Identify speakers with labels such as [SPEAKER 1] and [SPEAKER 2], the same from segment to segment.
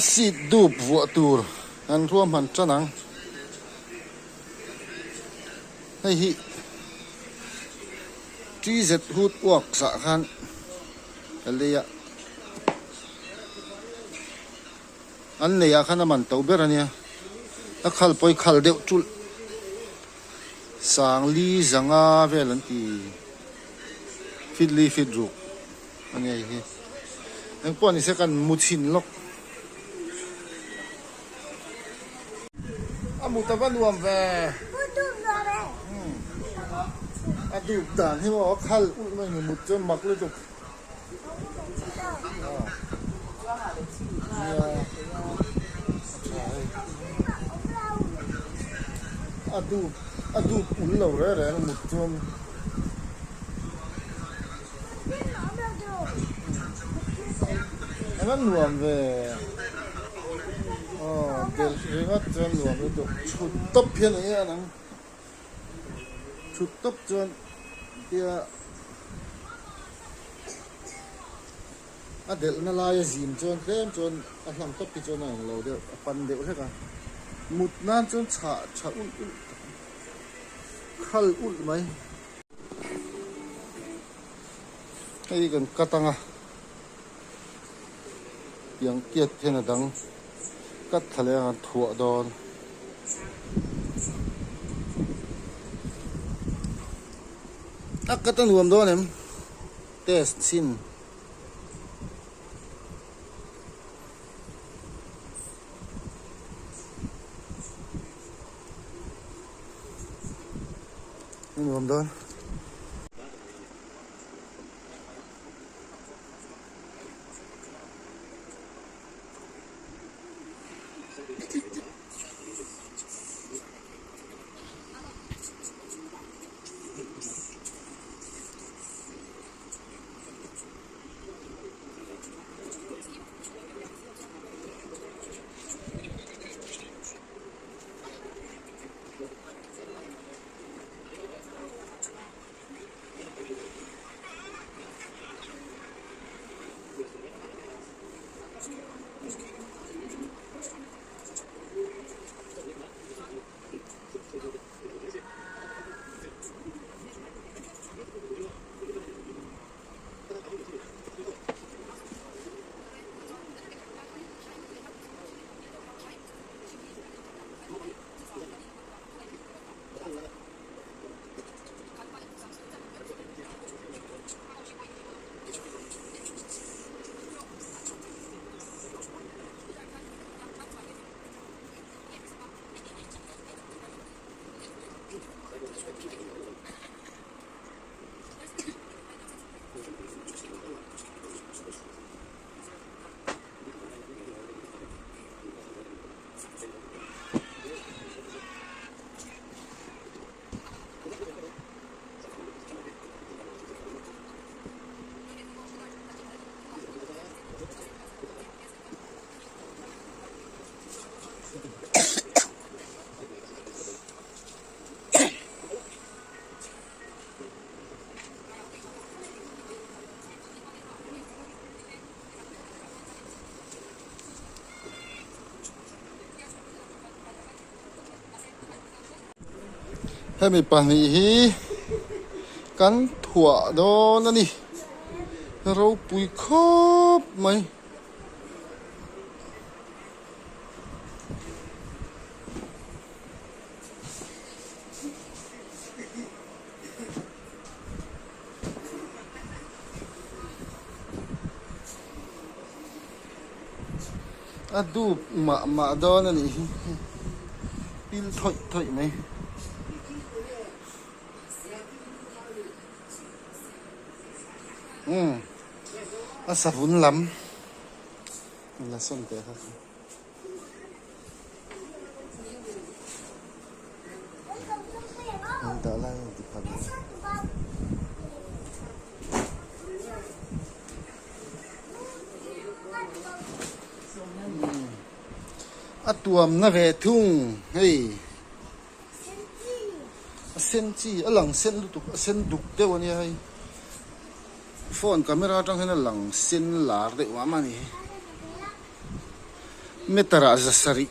[SPEAKER 1] A seat dup vuah tur kan ruahman tan ang. Hei hi TZ Hood Works ah khan ka lei a, an nei ah khan a man to ber a nia, a khal pawi khal deuh tulh Sangli zanga vel an ti fit li fit ruk a nia hei hi engpawh ni se kan mu chhin lawk. A mut a va nuam ve. A dup dan hi maw a khal ulh mai ni mut chuan mak lutuk. Nia a tha hei. A dup a dup ul lo reng reng mut chuan. A va nuam ve aw bel ringawt chuan nuam lutuk chhut tawp hian eng nge a lang chhut tawp chuan tia a delhna laia zim chuan tlem chuan a hlang tawp hi chuan a englo deuh a pan deuh hlek a mut nan chuan chhah tha ulh ulh tak khal ulh mai. Hei kan cut anga tiang tiat hian a dang cut thla leh anga thuah dawn. A cut a nuam dawn em test chhin. A nuam dawn. Hemi pahnih hi kan thuah dawn a ni ropui khawp mai. A dup mah mah dawn a nih hi pil thawih thawih mai. Umm a savun lam la sawn teh kha. Hei dah lai a inti pha ve. A tuamna ve thung hei a sen chi a lang sen lutuk a sen duk deuh a nia hei phone camera atang hian a lang sen lar deuh mah mah a ni. Meter ah zasarih.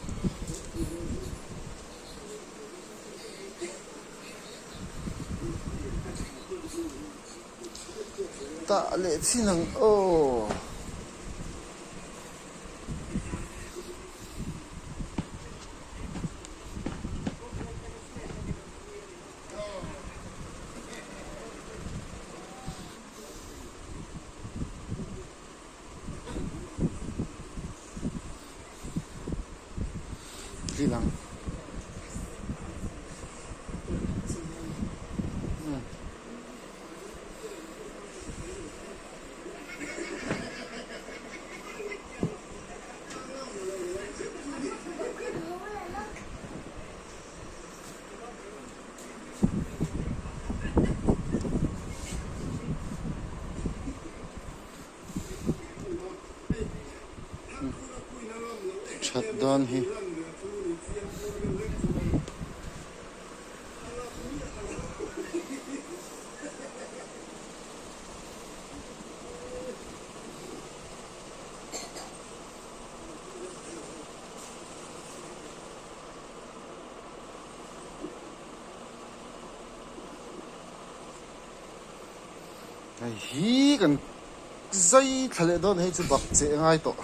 [SPEAKER 1] Tah leh chin ang aw. Thil ang. That dawn hi. Hei hi kan zai thla leh dawn hei chu bak che ngai tawh.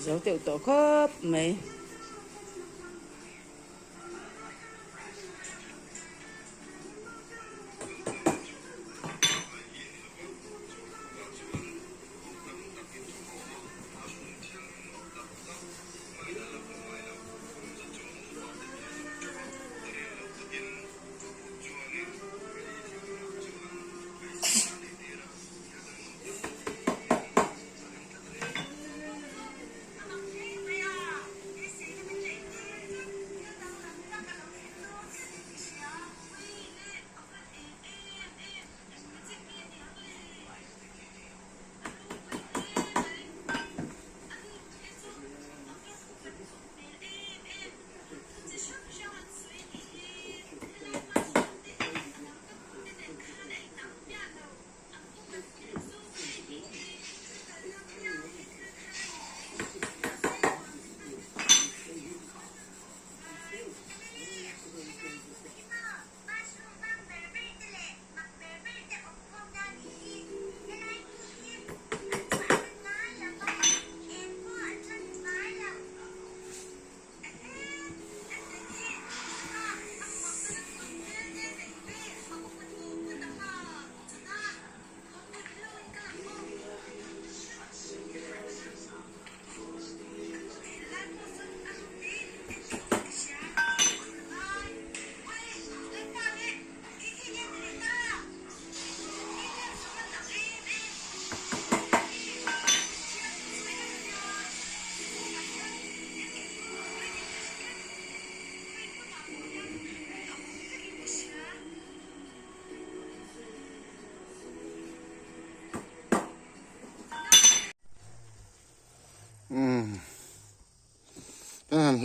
[SPEAKER 2] Zo teuh tawh khawp mai.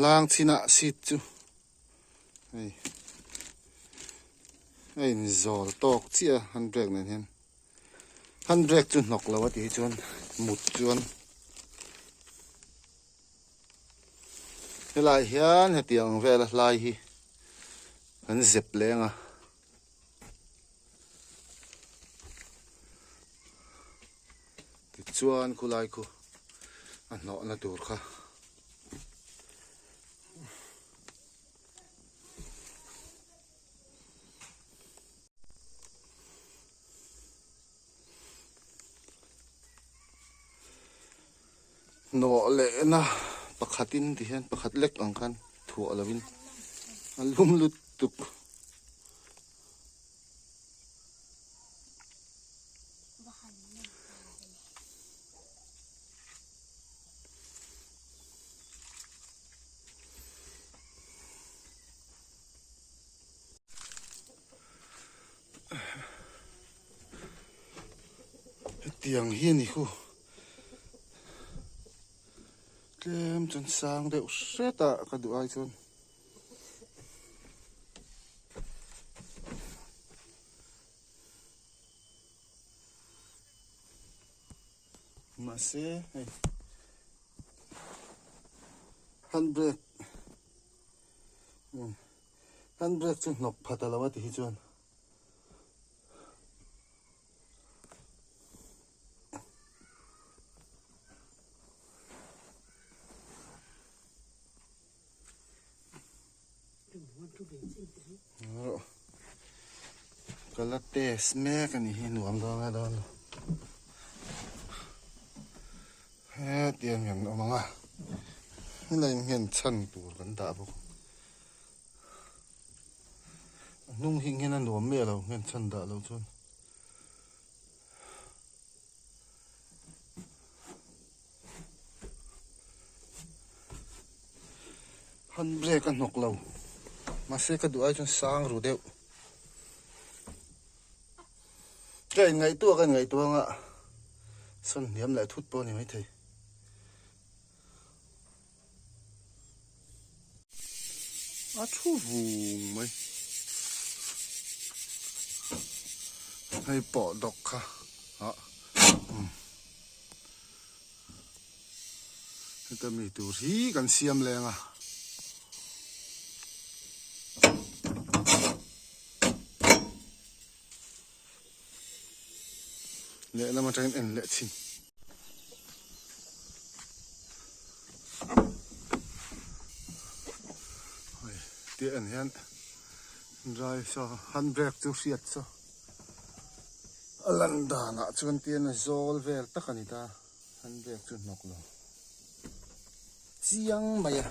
[SPEAKER 1] hlang chin a seat chu hei a in zawl tawk chiah a handbrake nen hian handbrake chu hnawk lo a tih hi chuan mut chuan helai hian hetiang vel a hlai hi an zep leng a. Tichuan khulai khu a hnawhna tur kha hnawh lehna pakhatin ti hian pakhat lek ang khan thuah lovin a lum lutuk. Hetiang hi a ni khu tlem chuan sang deuh hret a ka duh ai chuan. Mahse hei handbrake handbrake chu hnawk phat a lo a ti hi chuan. Ka la test mek a nih hi nuam dawn nge dawn lo hetiang hian awm ang a helai hian chhan tur kan dah bawk a hnung hi hian a nuam miah lo hian chhan dah loh chuan. Handbrake a hnawk lo mahse ka duh ai chuan sang ru deuh ka in ngaihtuah ka in ngaihtuah anga sawn hniam leh thut pawh a ni maithei. A thu vung mai hei pawh dawk kha ah heta mi tur hi kan siam leng a. Lehlam atangin en leh thin. Hei tia en hian dry saw handbrake chu hriat chu a lan danah chuan tian a zawl vel tak a ni ta handbrake chu hnawk lo chiang mai a.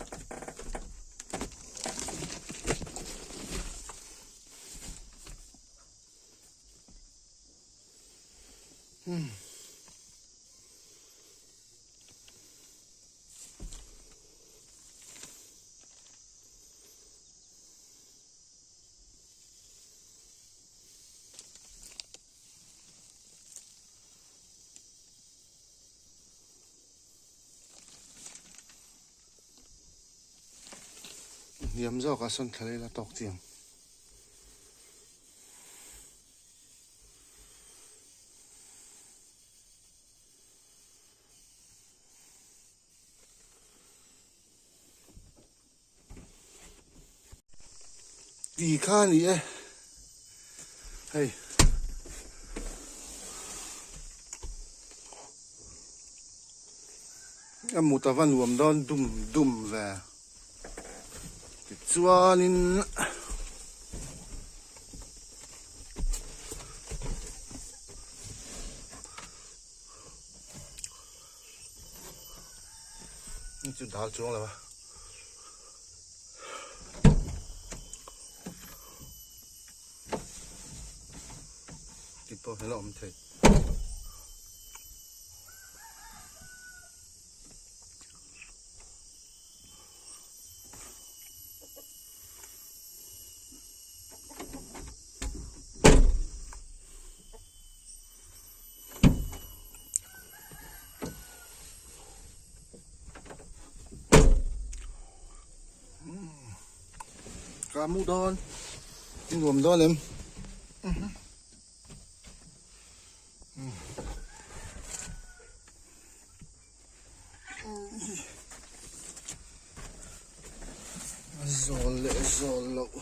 [SPEAKER 1] Hniam zawkah sawn thla ila tawk chiang. Ti kha a ni e hei a mut a va nuam dawn dum dum ve. Tichuanin chu dal chuang lo a. Ti pawh hian a awm thei. Ka mu dawn. I nuam dawn em? A zawl leh zawl loh.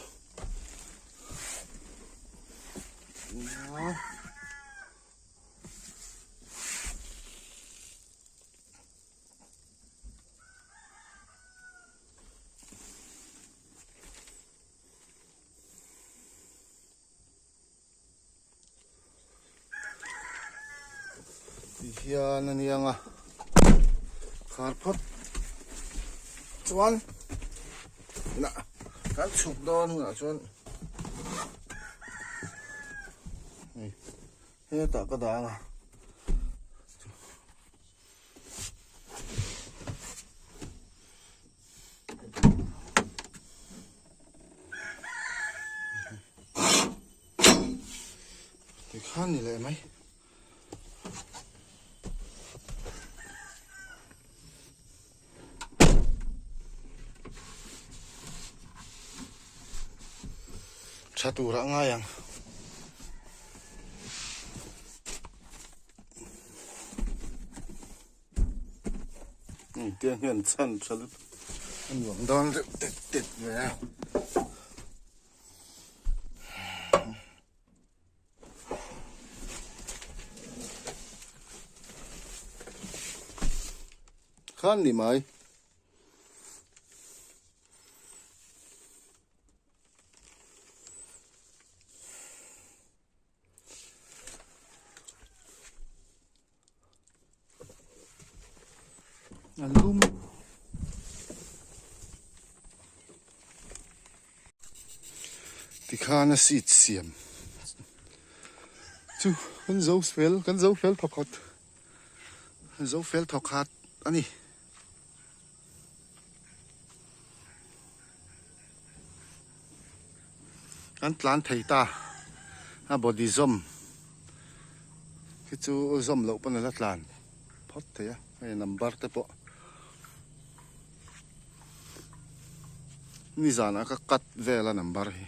[SPEAKER 1] Ti hian a niang a khar phawt chuan nah kan chhuk dawn hunah chuan hei hetah ka dah ang a. Tikhan ni leh mai. Tha turah ngai ang. Tiang hian chhan tha lutuk a nuam dawn reuh tet tet mai a. Khan ni mai. A lum tikhan a seat siam chu kan zo fel kan zo fel thawkhat zo fel thawkhat a ni. Kan tlan thei ta a body zawm khi chu zawm loh pawn a la tlan phawt thei a hei number te pawh nizanah ka cut vel a number hi.